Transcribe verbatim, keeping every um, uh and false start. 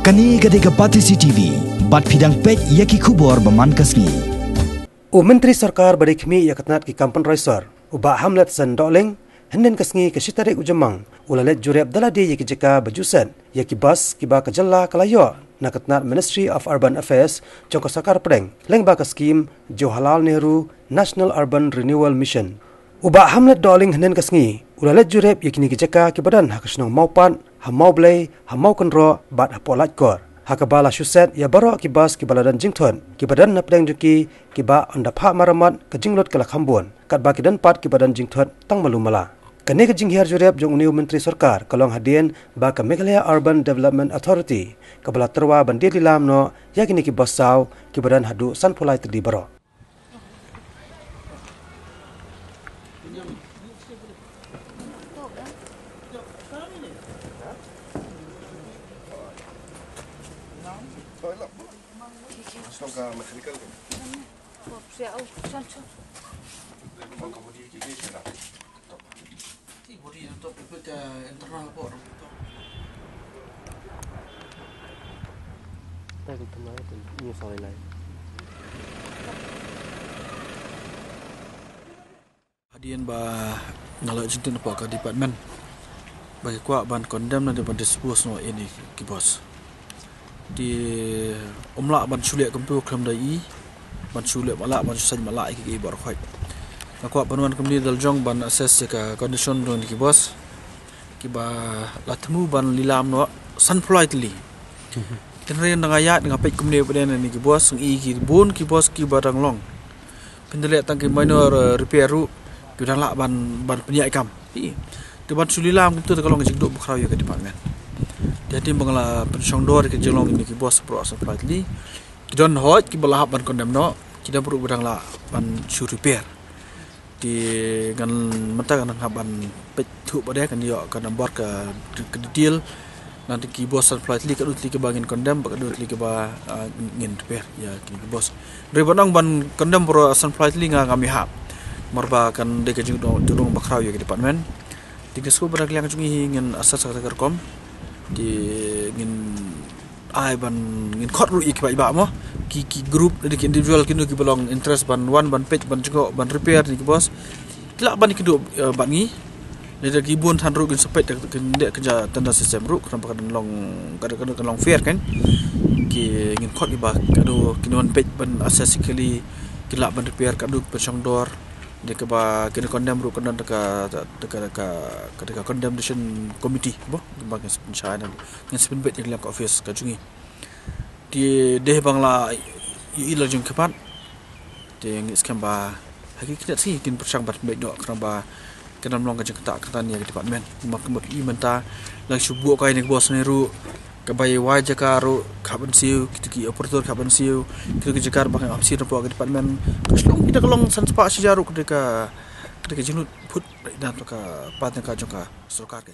Kane ka dei ka Batesi T V, bad phi dang peit ïa ki khubor ba man ka sngi. U Myntri Sorkar ba dei khmih ïa ka tnat ki kam pynroi sor, u Bah Hamletson Dohling, hynnin ka sngi ka shi tarik u Jymmang, u la leit jurip da lade ïa ki jaka ba ju set ïa ki bus kiba ka jylla ka la ïoh na ka tnat Ministry of Urban Affairs jong ka Sorkar Pdeng, lyngba ka skhim Jawaharlal Nehru National Urban Renewal Mission. U Bah Hamlet Dohling hynnin ka sngi u la leit jurip ïa kine ki jaka kiba don ha ka shnong Mawpat, ha Mawblei, ha Mawkynroh bad hapoh Laitkor, ha kaba la shu set ïa baroh ki bus kiba la don jingthut kiba don na pdeng jong ki, kiba ynda phah marammot ka jinglut ka la kham bun, katba ki don pat kiba don jingthut tang malu mala. Kane ka jinghiar jurip jong une u Myntri Sorkar ka long hadien ba ka Meghalaya Urban Development Authority kaba la tyrwa ban die lilam noh ïa kine ki bus saw kiba don haduh sanphew lai tylli baroh. Hadien ba nga la jingtip na ka department ba ki kwah ban condemn ne ban dispose noh ïa kine ki bus. Te ym lah ban shu leh kumto khlem da ïohi, ban shu leh matlah, ban shu saiñ matlah ïa kiei kiei baroh khoit. Nga kwah ban wan kumne da la jong ban assess ïa ka condition jong kine ki bus kiba la thmu ban lilam noh sanphew lai tylli. Hynrei ynda nga ïaid nga peit kumne pat ïa kine ki bus, nga i ki bun ki bus kiba dang long, pynleit tang ki minor, eh, repair ruh, ki dang lah ban, ban pynïaid kam. Te ban shu lilam kumto te ka long ka jingduh bakhraw ïa ka department. Te hadien ba nga la pynshongdor ïa ka jinglong kine ki bus baroh sanphew lai tylli, ki don hooid kiba la hap ban condemn noh, ki don ruh ba dang lah ban shu repair. Te ngan, mynta ngan hap ban peit thuh pat de, ngan ïoh ka number ka, ka detail. Nangta ki bus sanphew lai tylli, katno tylli kiba ngin condemn bad katno tylli kiba, ah, ngin repair ïa kine ki bus. Hynrei ban ong ban condemn baroh sanphew lai tylli nga ngam ïahap. Namar ba kan dei ka jingduh, jingduh bakhraw ïa ka department. Te nga sngewbha ba na ka liang jong ngi hi ngin assess ha kata ka rukom. Te ngin ai ban, ngin khot ruh ïa ki paidbah mo, ki, ki group, lane ki individual, kino kiba long interest ban wan ban peit, ban jngoh, ban repair ïa kine ki bus, ki lah ban ïakynduh, eh, bad ngi. Lada ki bun than ruh ngin sa peit da ka, ka, ka tender system ruh, khnang ba kan long, kan, kan, kan long fair kan. Ki, ngin khot kiba, kano, kino ban peit ban assess ïa ki, ki lah ban repair, kano ban shongdor. Ïa kaba kine condemn ruh kan don da ka, da ka, da ka, da ka condemnation committee mo, kaba ngin sa pynshai, ngin sa pynbeit ïa ka office ka jong ngi. Te dei ba nga la ïohi la jong ki pat. Te ngi skhem ba ha ki khyndai sngi kin pyrshang ban pynbeit noh, khnang ba kan ym long ka jingkynta kynta ïa ka department. Namar kumba phi i mynta la shu buh kai ïa kine ki bus ne ruh, kaba ïa wai jaka ruh ka hap ban siew, kito ki operator ka hap ban siew, kito ki jaka ba ka hap siew na pdeng ka department. Ka shu long, kita ka long san spah shi hajar ruh, ka dei ka, ka dei ka jinglut phut na ka pat ka jong ka sorkar ka.